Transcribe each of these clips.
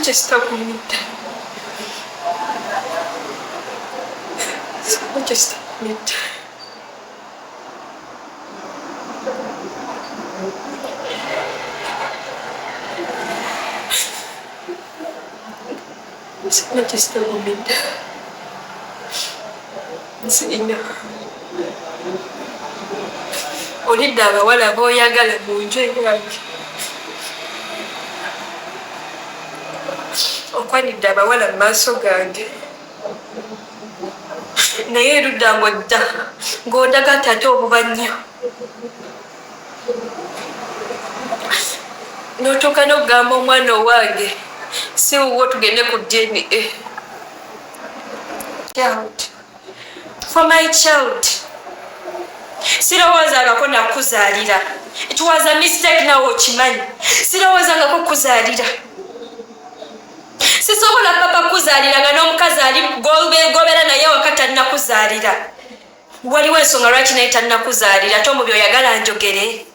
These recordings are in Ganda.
Manchester kumidda. Manchester kumidda. Manchester kumidda. Sirina. Olidde abawala b'oyagala mu nju eyange. Okwanidde abawala mu maaso gange. Naye erudda ng'odda ng'ondaga nti ate obuba nnyo. N'otuuka n'okugamba omwana owange si wuwo tugende ku DNA. Child. For my child. Sirowoozangako nakuzaalira. It was a mistake nawe okimanyi. Sirowoozangako kuzaalira. Sisobola papa kuzaalira nga n'omukazi ali gobera naye waka tannakuzaalira. Waliwo ensonga lwaki naye tannakuzaalira. Tomu byoyagala njogere.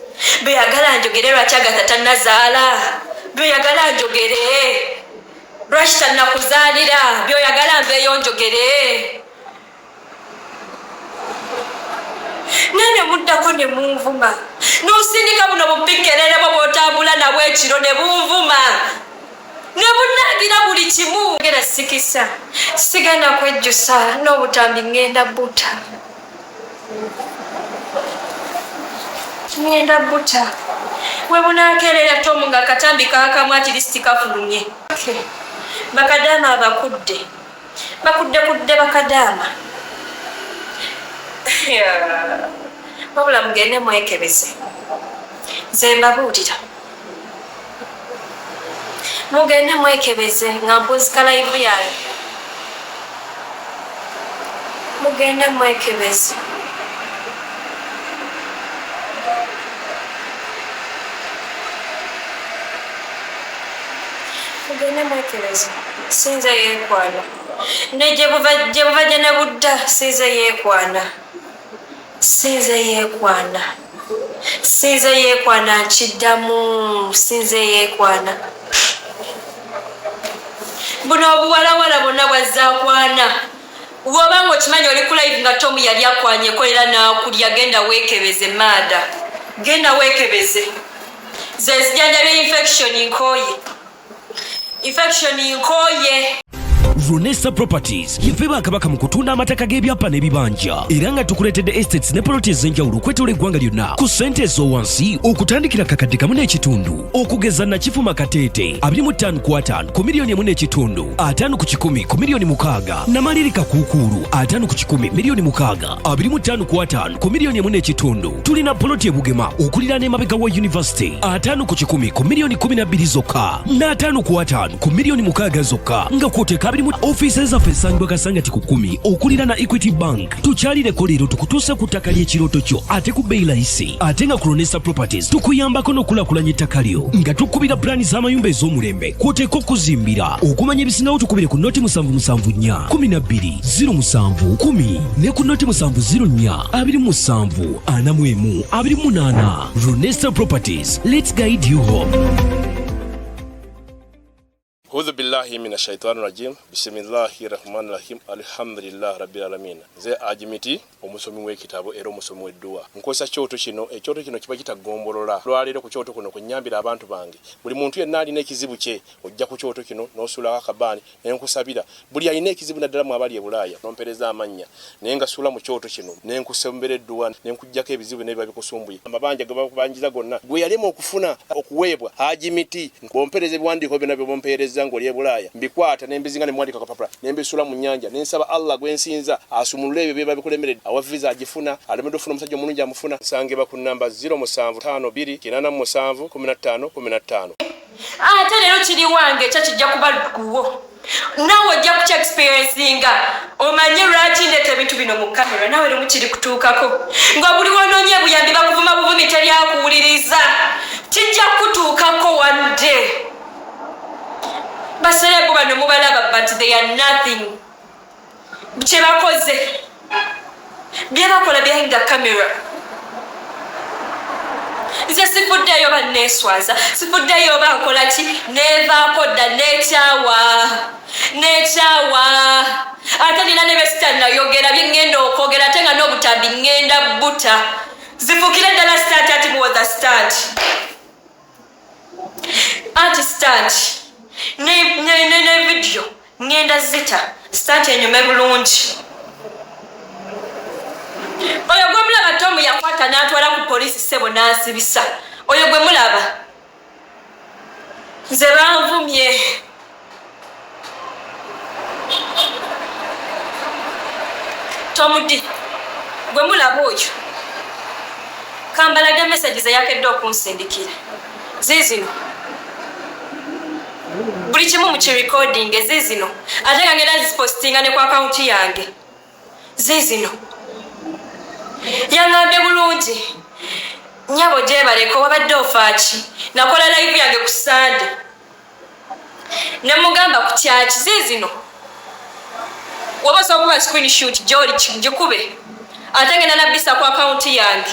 Byoyagala njogere lwaki Agatha tannazaala. Byoyagala njogere. Lwaki tannakuzaalira. Byoyagala nveeyo njogere. Naye ne muddako ne munvuma. N'osindika buno bupikerere bwo bw'otambula nabwo ekiro ne bunvuma. Ne bunaagira buli kimu. Gera sikisa. Sigenda kwejjusa n'obutambi ŋŋenda buta. Ŋŋenda buta. We bunaakeerera Tomu ng'akatambi kaakamu at least kafulumye. Okay. Bakadaama abakudde. Bakudde kudde bakadaama. Wabula mugende mwekebeze. Nze mbabuulira. Mugende mwekebeze nga mpuzika live yange. Mugende mwekebeze. Mugende mwekebeze. Sinze yeekwana. Ne gye buva gye ne budda sinze yeekwana. Sinze yeekwana. Sinze yeekwana nkiddamu. Sinze yeekwana. Buno obuwalawala bwonna bwazzaakwana. Bw'oba ng'okimanyi oli ku live nga Tom yali akwanyeko era n'akulya genda weekebeze maada. Genda weekebeze. Ze nzijanjabye infection nkooye. Infection nkooye. Ronesta Properties yeffe bakabaka mu kutunda amataka g'ebyapa n'ebibanja era nga tukuleetedde estates ne poloti ez'enjawulo okwetoola eggwanga lyonna ku ssente ez'owansi okutandikira kakadde kamu n'ekitundu okugeza Nakifuma Kateete 25 ku 5 ku miliyoni 1 n'ekitundu 5 ku kikumi ku miliyoni 6 Namaliri Kakuukuulu 5 ku kikumi miliyoni 6 25 ku 5 ku miliyoni 1 n'ekitundu. Tulina poloti e Bugema okuliraana emabega wa yunivasite 5 ku kikumi ku miliyoni 12 zokka n'ataano ku 5 ku miliyoni 6 zokka nga kw'oteeka abiri mu ofiisi zaffe esangibwa Kasangati ku 10 okuliraana Equity Bank. Tukyalireko leero tukutuuse ku ttaka ly'ekirooto kyo ate ku bbeeyi layisi ate nga ku Ronesta Properties tukuyambako n'okulaakulanya ettaka lyo nga tukubira pulaani z'amayumba ez'omulembe kw'oteeka okuzimbira. Okumanya ebisingawo tukubire ku noti 774 12 07 10 ne ku noti 704 27 41 28. Ronesta Properties, let's guide you home. Hudhu billahi mina shaitani rajim. Bismillahi rahmani rahim. Alhamdulillah rabbil alamin. Nze Ajimiti, omusomi w'ekitabo era omusomi w'edduwa. Nkozesa kyoto kino, ekyoto kino kiba kitagombolola. Lwaleero ku kyoto kuno kunyambira abantu bange. Buli muntu yenna alina ekizibu kye, ojja ku kyoto kino n'osuulako akabaani ne nkusabira. Buli alina ekizibu naddala mu abali e Bulaaya, n'ompeereza amannya naye nga suula mu kyoto kino ne nkusombera edduwa ne nkuggyako ebizibu n'ebiba bikusumbuye. Amabanja ge bakubanjiza gonna gwe yalema okufuna okuweebwa Haji Miti. Bw'ompeereza ebiwandiiko byonna bye bompeerezza ng'oli e Bulaaya, mbikwata ne mbizinga ne mmuwandiika ku kapapula ne mbisuula mu nnyanja ne nsaba Allah gwe nsinza asumulule ebyo ebiba bikulemeredde. Awa viza agifuna, alemeddwa okufuna omusajja omulungi amufuna. Nsangibwa ku nnamba 0752 87 15 15. Ate leero kiri wange ekyo kijja kuba kuwo naawe ojja kuki experiencinga omanye lwaki ndeeta ebintu bino mu kamera naawe lumu kiri kutuukako nga buli wonoonya ebuyambi bakuvuma buvumi teryakuwuliriza kijja kutuukako one day. Baserebu bano mubalaba but they are nothing. Kye bakoze bye bakola behind the camera. Nze sifuddeeyo oba neeswaza, sifuddeeyo oba nkola ki, neevaako dda, neekyawa, neekyawa. Ate nina ne bye sitannayogera bye ŋŋenda okwogera, ate nga n'obutambi ŋŋenda buta. Zifuukire ddala stunt. Ati muwoza stunt, anti stunt ne video ŋŋenda zita stunt enyume bulungi. Oyo gwe mulaba Tomu yakwata n'atwala ku poliisi, ssebo, n'ansibisa. Oyo gwe mulaba nze banvumye. Tomudi gwe mulaba oyo, kambalage message zeyakedde okunsindikira. Ziizino, buli kimu mu kirecording. Ziizino, ate nga ngenda zipostinga ne ku akawunti yange. Ziizino. Yaŋŋambye bulungi, nyabo, gyebaleko, wabadde ofaaki? Nakola live yange ku Sande ne mugamba ku kyaki. Ziizino, woba osobola okuba screenshot gyoli gikube, ate ngenda nabisa ku akawunti yange.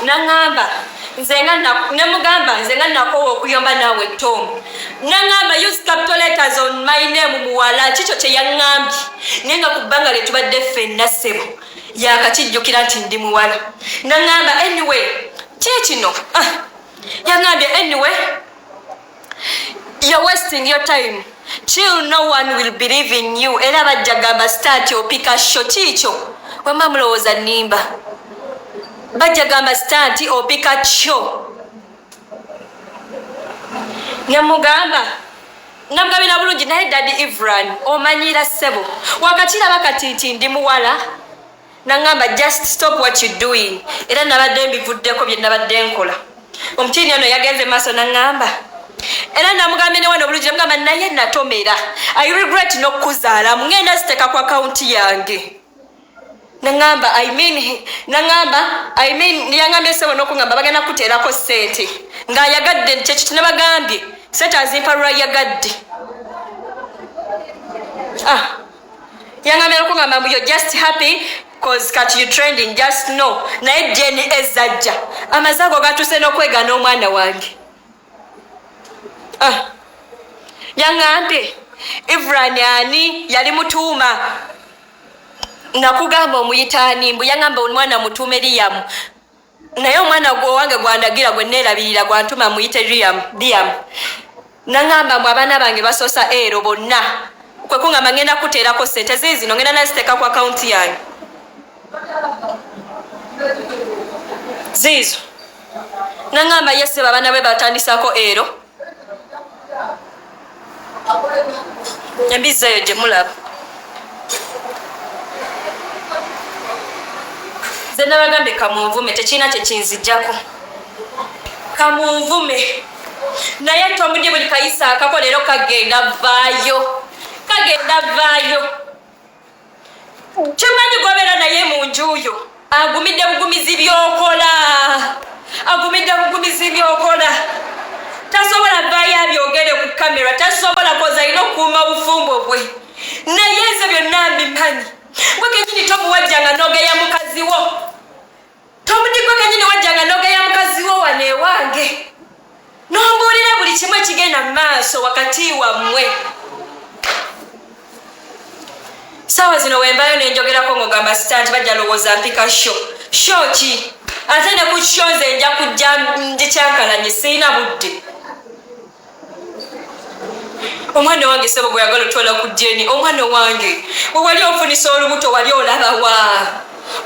Naŋŋamba nze nga nemugamba nze nga nakoowa okuyomba naawe Tom. Naŋŋamba, "Use capital letters on my name." Muwala kikyo kye yaŋŋambye, naye nga ku bbanga lye tubadde ffenna, ssebo, yakakijjukira nti ndi muwala. Naŋŋamba, anyway, kiikino. Ah, yaŋŋambye, "Anyway, you're wasting your time. Chill, no one will believe in you. Era bajja gamba stunt, opika show." Kiikyo wama mulowooza nnimba? Bajja gamba stunt, opika kyo. Nemugamba, namugabira bulungi, naye Daddy Evran omanyira, ssebo, wakakiraba kati nti ndi muwala. Naŋŋamba, "Just stop what you doing." Era nabadde mbivuddeko bye nabadde nkola. Omutiini ono yagenze maaso naŋŋamba, era namugambye ne wano obulungi, namugamba naye natomera, I regret n'okukuzaalamu, ngenda ziteeka ku akawunti yange. Naŋŋamba, I mean, naŋŋamba, I mean, yaŋŋambye, ssebo, n'okuŋŋamba bagenda kuteerako ssente ng'ayagadde. Kyekyo kinabagambye, sente azimpa lwayagadde. Ah, yaŋŋambye n'okuŋŋamba mbu, "You're just happy cause kati you trending. Just know." Naye DNA ezajja, amaze ago gatuuse n'okwegaana omwana wange. Ah, yaŋŋambye, Evran ani yali mutuuma? Nakugamba omuyitaani? Mbu yaŋŋamba omwana mutuume Liam, naye omwana gwowange gwandagira gwe neerabirira gwantuma muyite Liam. Liam naŋŋamba mbu abaana bange basoosa ero bonna. Kwe kuŋŋamba ngenda kuteerako sente. Ziizino, ngenda naziteeka ku akawunti yange. Ziizo. Naŋŋamba yeseba abaana bwe batandisako ero embizzi eyo gye mulaba. Nze nabagambye kamunvume, tekirina kyekinzijjako, kamunvume. Naye Tomudi buli kayisa akako leero kagenda vaayo, kagenda vaayo. Kimanyi gobeera naye mu njuyo, agumidde bugumizi byokola, agumidde bugumizi byokola. Tasobola vaayo abyogere ku kamera, tasobola, koza alina okukuuma bufumbo bwe. Naye nze byonna mbimanyi. Gwe kenyini tomuwajjanga nogeya mukazi wo. Tomudi, gwe kenyini wajjanga nogeya mukazi wo wano ewange, nombuulira buli kimu ekigenda mu maaso wakati wammwe. Saawa zino wembayo nenjogerako ng'ogamba stunt, bajja lowooza mpika show. Show ki? Ate ne ku show nze nja kujja ngikyankalanye, sirina budde. Omwana wange, sebo, gwe yagala otwala ku DNA. Omwana wange bwe wali ofunisa olubuto wali olabawa?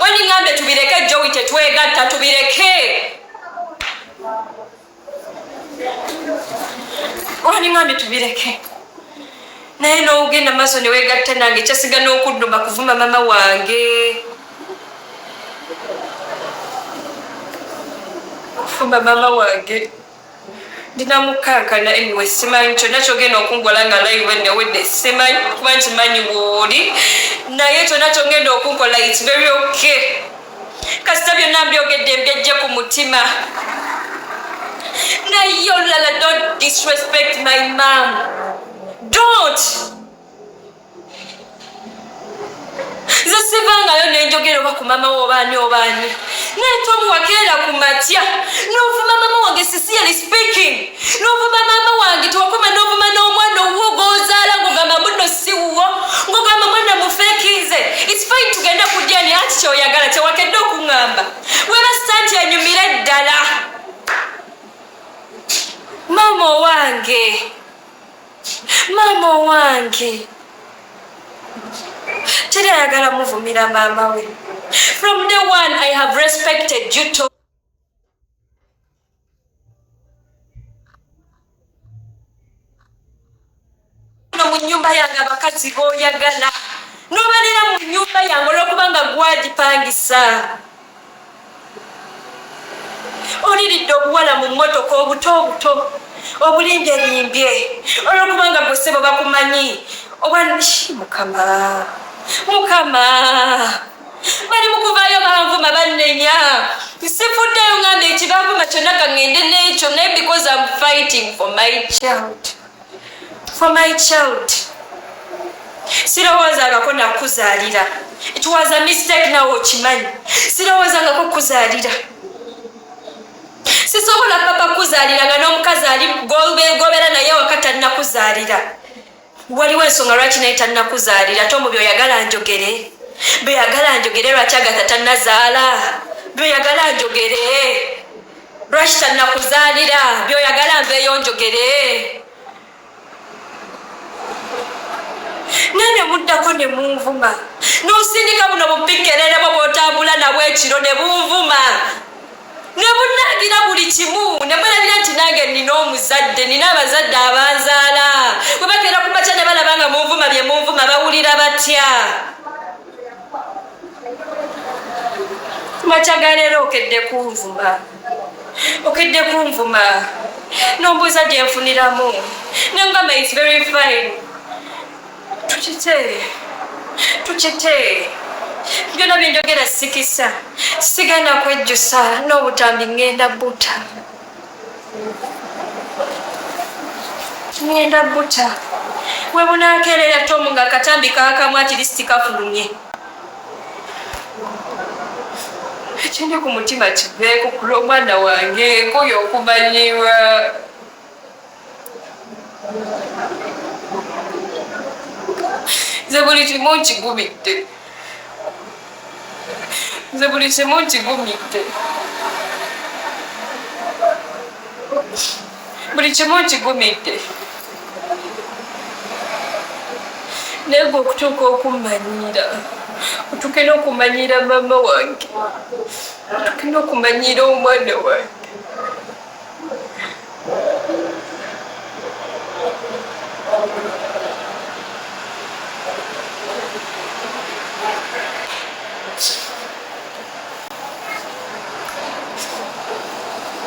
Waniŋambye tubireke, Jowi, tetwegatta, tubireke. Waniŋambye tubireke, naye n'ogenda maaso newegatta nange. Kyasiga n'okudduma kuvuma mama wange, kufumba mama wange. Ndinamukankana. Anyway, simanyi kyonna kyogenda okunkola nga live newedde, simanyi, kuba nkimanyi wooli. Naye kyonna kyogenda okunkola, it's very okay, kasita byonna mbyogedde, mbyejje ku mutima. Naye olulala, don't disrespect my mom, don't. Nze Sivangayo nenjogera oba ku maama wo obaani obaani, naye Tomu wakeera ku matya n'ovuma maama wange. Sincerely speaking, n'ovuma maama wange, tewakoma n'ovuma n'omwana owuwo gw'ozaala, ng'ogamba muno si wuwo, ng'ogamba mwana mufeekinze. It's fine, tugende ku DNA. Anti kyoyagala kyewakedde okuŋŋamba weba stunt enyumire ddala. Maama owange, maama owange, teri ayagala muvumira maama we. From day one I have respected you to mu nnyumba yange, abakazi b'oyagala n'obalera mu nnyumba yange olw'okubanga gwagipangisa. Oliridde obuwala mu mmotoka obuto obuto obulimbyelimbye olw'okubanga gwe ssebo bakumanyi oba. Mukama, Mukama, bali mu kuvaayo banvuma, bannenya. Sifuddeyo, ngamba ekibanvuma kyonna kaŋŋende n'ekyo, naye because I'm fighting for my child, for my child. Sirowoozangako nakuzaalira. It was a mistake, nawe okimanyi. Sirowoozangako kuzaalira. Sisobola papa kuzaalira nga n'omukazi ali gobera naye waka tannakuzaalira. Waliwo ensonga lwaki naye tannakuzaalira. Tomu byoyagala njogere, byoyagala njogere lwaki Agatha tannazaala, byoyagala njogere lwaki tannakuzaalira, byoyagala nveeyo njogere. Naye ne muddako ne munvuma, n'osindika buno bupikerere bwo bw'otambula nabwo ekiro ne bunvuma ne bunaagira buli kimu, ne mwerabira nti nange nina omuzadde, nina abazadde abanzaala. Bwe bakeera ku makya ne balaba nga munvuma bye munvuma, bawulira batya? Makya ga leero okedde kunvuma, okedde kunvuma nombuuza gye nfuniramu, nengamba it's very fine, tukite tukite. Byonna byenjogera sikisa, sigenda kwejjusa n'obutambi. Ŋŋenda buta, ŋŋenda buta. We bunaakeerera Tomu nga akatambi kaakamu, at least kafulumye. Ekindi ku mutima kiveeko ku lw'omwana wange. Nkoye okumanyiwa. Nze buli kimu nkigumidde, nze buli kimu nkigumidde, buli kimu nkigumidde, naye gwe okutuuka okummanyiira, otuuke n'okumanyiira maama wange, otuuke n'okumanyiira omwana wange.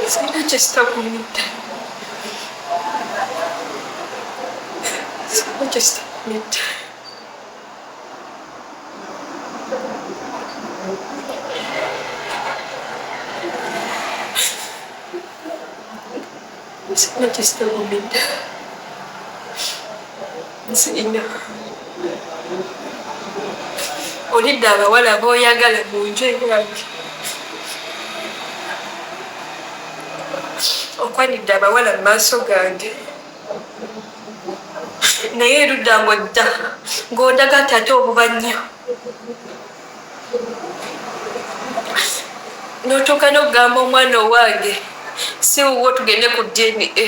Sirina kyesitagumidde, sirina kyesitagumidde. Sirina kyesitagumidde, sirina. Olidde abawala b'oyagala mu nju eyange, okwanidde abawala mu maaso gange, naye erudda ng'odda ng'ondaga nti ate obuba nnyo, n'otuuka n'okugamba omwana owange si wuwo, tugende ku DNA.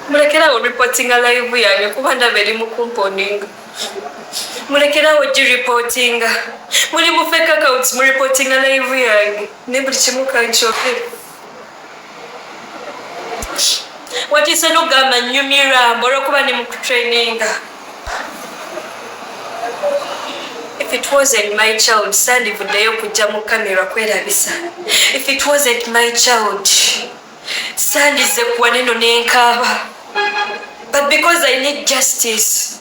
Mulekerawo reportinga live yange kuba ndaba eri mu kumponinga. Mulekerawo gireportinga, muli mu fake accounts, mureportinga live yange, naye buli kimu kankyogere. Watiise n'okugamba nyumirwa mbu olwokuba ne mu kutraininga. If it wasn't my child, sandivuddeyo kujja mu kamera kwerabisa. If it wasn't my child, sandize kuwa neno nenkaaba, but because I need justice.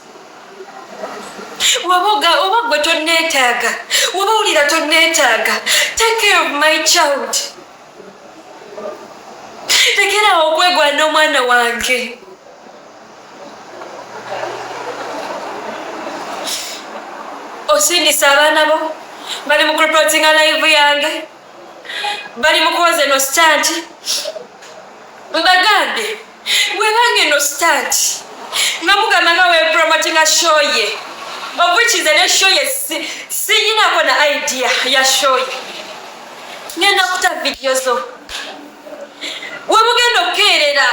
Waba oba gwe tonneetaaga, waba owulira tonneetaaga, take care of my child. Lekerawo okwegwana omwana wange. Osindise abaana bo bali mu kureportinga live yange, bali mu kuwoza eno stunt. Mbagambye bwebanga eno stunt nga mugamba nga wepromotinga show ye, of which is ne show ye siyinako na idea ya show ye. Ngenda kuta video zo wemugenda okukeerera.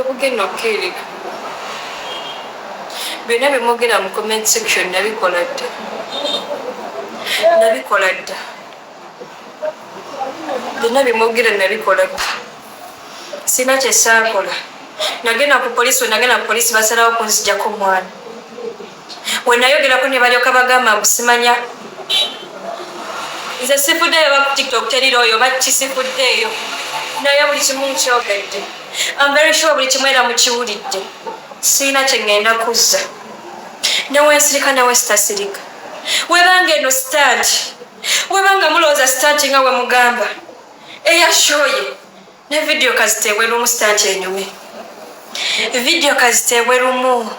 Obugenda okukeerera byonna byemwogera mu comment section nabikola dda, nabikola dda. Byonna byemwogera nabikola dda, sina kyesaakola. Nagenda ku polisi, wenagenda ku polisi basalawo kunzijako omwana. Wenayogerako ne balyoka bagamba mbu simanya nze sifuddeeyo ba ku TikTok terira oyo bakisifuddeeyo, naye buli kimu nkyogedde. I'm very sure buli kimu era mukiwulidde. Sirina kye ŋŋenda kuzza, newensirika newe sitasirika. Webanga eno stunt, webanga mulowooza stunt nga we mugamba eya show ye, ne video kaziteebwe lumu stunt enyume. Video kaziteebwe lumu,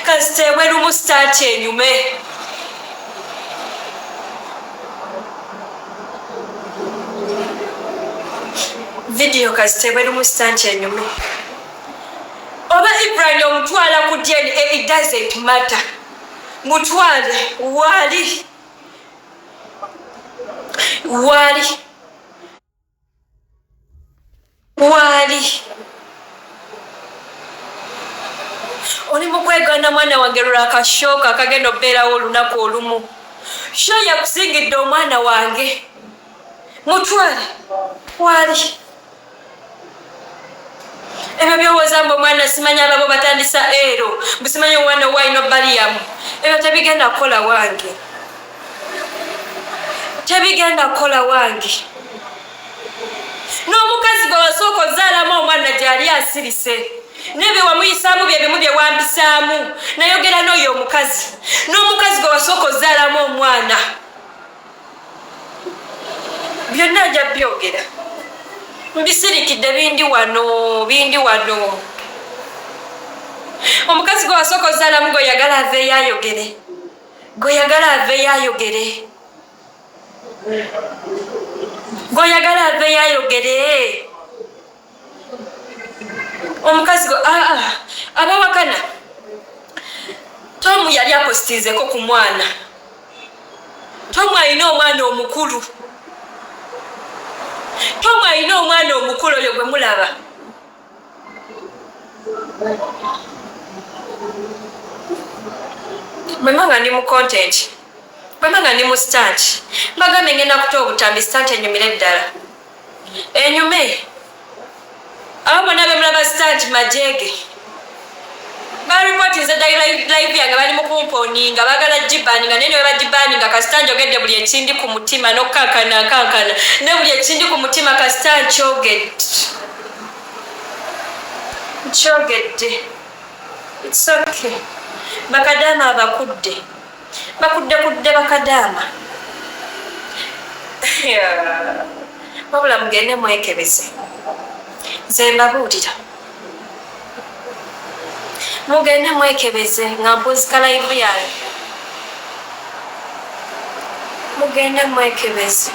kaziteebwe lumu stunt enyume. Video kaziteebwe lumu stunt enyume. Oba Ibrahim omutwala ku DNA, it doesn't matter, mutwale waali waali waali. Oli mu kwegaana mwana wange lwakashooka akagenda okubeerawo olunaku olumu. Sho yakusingidde omwana wange, mutwale waali. Ebyo byowooza mbu omwana simanya ababo batandisa ero mbu simanya omwana owalina baliyamu, ebyo tebigenda kukola wange, tebigenda kukola wange. N'omukazi gwe wasooka ozaalamu omwana gyali asirise, nebye wamuyisaamu bye bimu bye wampisaamu. Nayogera n'oyo omukazi, n'omukazi gwe wasooka ozaalamu omwana, byonna nja byogera. Mbisirikidde, bindi wano, bindi wano. Omukazi gwe wasooka ozaalamu gweyagala aveeyo ayogere, gweyagala aveeyo ayogere, gweyagala aveeyo ayogere. Omukazi gwe abawakana Tomu yali apositinzeko ku mwana. Tomu alina omwana omukulu, Tomu alina omwana omukulu oyo gwe mulaba. Bwemba nga ndi mu content, bwemba nga ndi mu stunt, mbagambye ngenda kuta obutambi stunt enyumire ddala, enyume. Abo bonna bemulaba stunt majege baripoti nze live yange bali mu kumponinga, bagala gibaninga, naye ne bagibaninga kasita njogedde buli ekindi ku mutima n'okukankana nkankana ne buli ekindi ku mutima kasita nkyogedde, nkyogedde. It's okay. Bakadaama abakudde bakudde kudde bakadaama, wabula mugende mwekebeze. Nze mbabuulira mugende mwekebeze nga mpuzika live yange, mugende mwekebeze.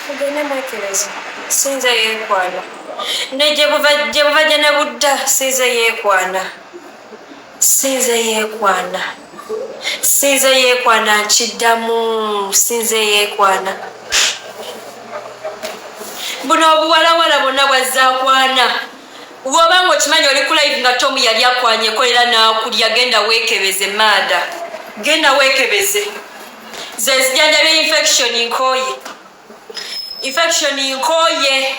Mugende mwekebeze. Sinze yeekwana, ne gye buva gye ne budda, sinze yeekwana, sinze yeekwana, sinze yeekwana. Nkiddamu, sinze yeekwana. Buno obuwalawala bwonna bwazzaakwana. Bw'oba ng'okimanyi oli ku live nga Tom yali akwanyeko era n'akulya, genda weekebeze maada. Genda weekebeze. Ze nzijanjabye infection nkooye. Infection nkooye.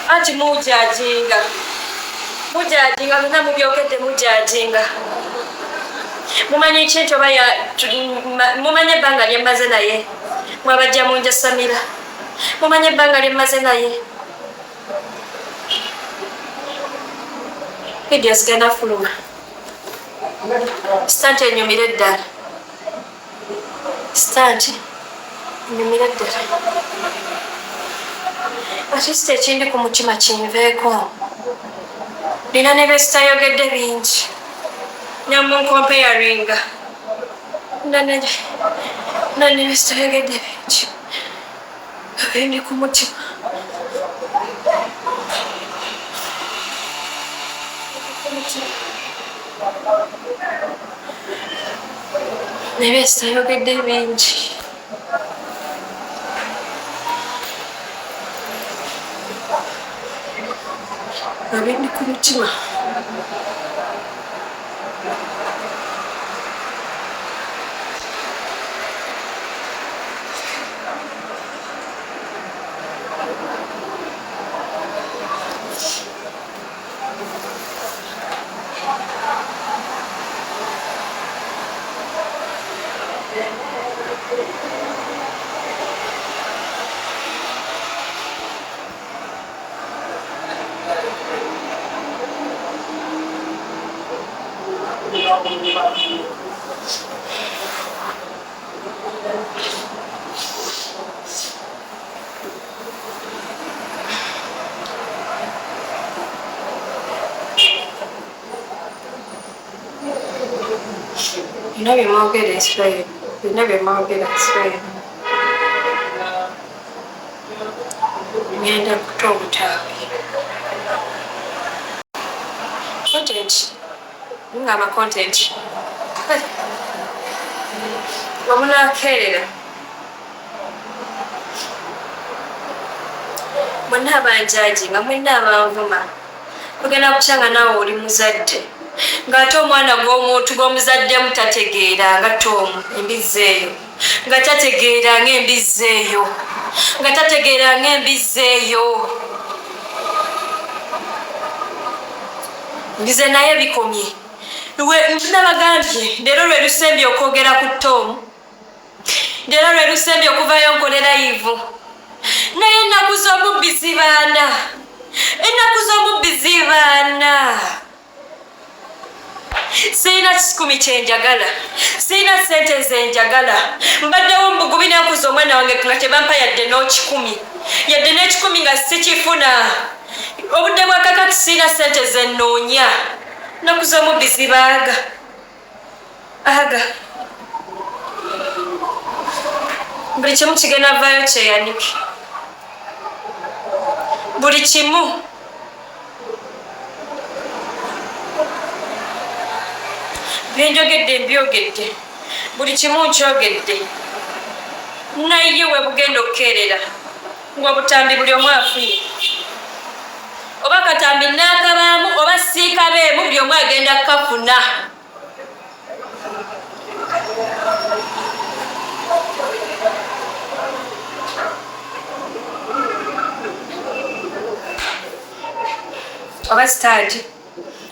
Anti mujajinga. Mujajinga byonna mubyogedde mujajinga. Mumanyi ki nti oba ya mumanyi ebbanga lye mmaze naye mwabajja munjasamira. Mumanyi ebbanga lye mmaze naye. Video zigenda fuluma. Stunt enyumire ddala. Stunt enyumire ddala. At least ekindi ku mutima kinveeko. Nina ne bye sitayogedde bingi. Nyamunkomparinga. Nina ne bye sitayogedde bingi. Ebindi ku mutima. Ne bye sitayogedde bingi. Ebindi ku mutima. Byonna bye mwogera Israel, byonna bye mwogera Israel. Ngenda kuta obutambi. Content. Ngamba content. Wamunaakeerera. Mwenna abanjaji nga mwenna abanvuma. Tugenda kutya nga naawe oli muzadde. Ng'ate omwana gw'omuntu gw'omuzaddemu tategeera nga Tom embizzi eyo. Nga tategeera ng'embizzi eyo. Nga tategeera ng'embizzi eyo. Nze naye bikomye. Nabagambye leero lwe lusembye okwogera ku Tom. Leero lwe lusembye okuvayo nkole live. Naye ennaku z'omubbi zibaana. Ennaku z'omubbi zibaana. Sirina kikumi kye njagala. Sirina ssente ze njagala. Mbaddewo mu bugubi ne nkuza omwana wange nga tebampa yadde n'okikumi. Yadde n'ekikumi nga sikifuna. Obudde bwa kakati sirina ssente ze nnoonya. Ennaku z'omubbi zibaaga. Aga. Buli kimu kigenda vaayo kyeyanike. Buli kimu. Bye njogedde mbyogedde. Buli kimu nkyogedde. Naye we bugenda okukeerera ng'obutambi buli omu afunye. Oba katambi nnaakabaamu oba siikabeemu buli omu agenda kukafuna. Oba sitaagi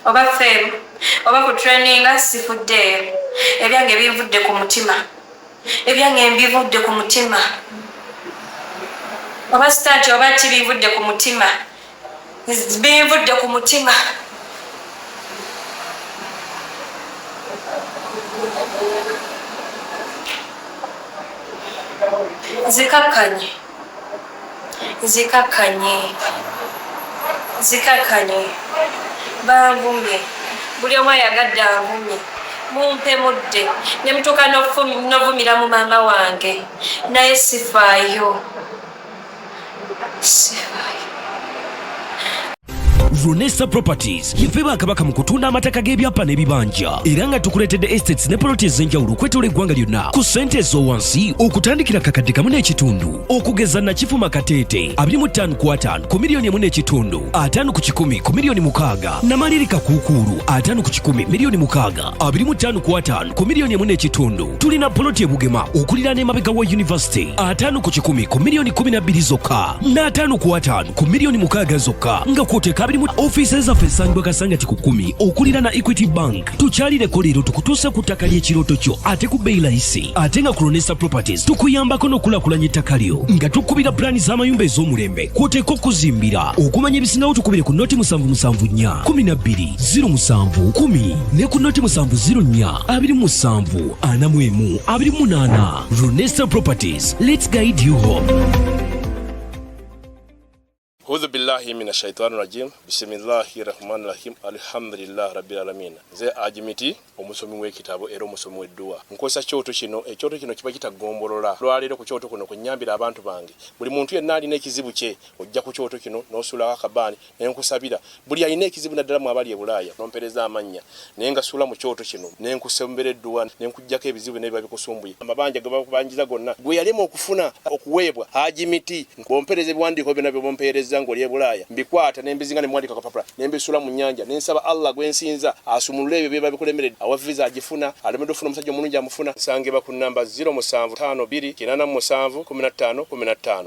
oba feemu oba ku traininga sifuddeeyo. Ebyange binvudde ku mutima. Ebyange mbivudde ku mutima. Oba sitaagi oba ki binvudde ku mutima. Binvudde ku mutima. Nzikakkanye. Nzikakkanye. Nzikakkanye. Banvumye. Buli omu ayagadde anvumye. Mumpe mudde. Ne mutuuka n'ovumira mu maama wange. Naye sifaayo. Sifaayo. Ronesta Properties yeffe bakabaka mu kutunda amataka g'ebyapa n'ebibanja, era nga tukuleetedde estates ne poloti ez'enjawulo okwetoola eggwanga lyonna ku ssente ez'owansi okutandikira kakadde kamu n'ekitundu. Okugeza Nakifuma Kateete 25 ku 50 ku miliyoni 1 n'ekitundu, 50 ku kikumi ku miliyoni 6, Namaliri Kakuukuulu 50 ku kikumi miliyoni 6, 25 ku 50 ku miliyoni 1 n'ekitundu. Tulina poloti e Bugema okuliraana emabega wa University 50 ku kikumi ku miliyoni 12 zokka, n'ataano ku ataano ku miliyoni 6 zokka, nga kwoteeka abiri mu. Ofiisi zaffe esangibwa Kasangati ku 10 okuliraana Equity Bank. Tukyalireko leero tukutuuse ku ttaka ly'ekirooto kyo ate ku bbeeyi layisi. Ate nga ku Ronesta Properties tukuyambako n'okulaakulanya ettaka lyo nga tukubira pulaani z'amayumba ez'omulembe kwoteeka okuzimbira. Okumanya ebisingawo tukubire ku noti 774 12 07 10 ne ku noti 704 27 41 28. Ronesta Properties, let's guide you home. Audhu billahi mina shaitani rajim, bisimillahi rahmani rahim, alhamdulillah rabbil alamin. Nze Ajimiti, omusomi w'ekitabo era omusomi w'edduwa. Nkozesa kyoto kino. Ekyoto kino kiba kitagombolola. Lwaleero ku kyoto kuno kunyambira abantu bange. Buli muntu yenna alina ekizibu kye, ojja ku kyoto kino n'osuulako akabaani ne nkusabira. Buli alina ekizibu, naddala mu abali e Bulaaya, nompereza amannya naye nga suula mu kyoto kino ne nkusembera edduwa ne nkuggyako ebizibu n'ebiba bikusumbuye, amabanja ge bakubanjiza gonna gwe yalema okufuna okuweebwa Hajimiti. Bw'ompeereza ebiwandiiko byonna by'ompeereza ng'oli e Bulaaya, mbikwata ne mbizinga ne muwandiika kapapula ne mbisuula mu nnyanja ne nsaba Allah gwe nsinza asumulule ebyo byeba bikulemeredde. Awa visa agifuna, alemedde ofuna omusajja omulungi amufuna. Nsangibwa ku namba 0752 87 15 15.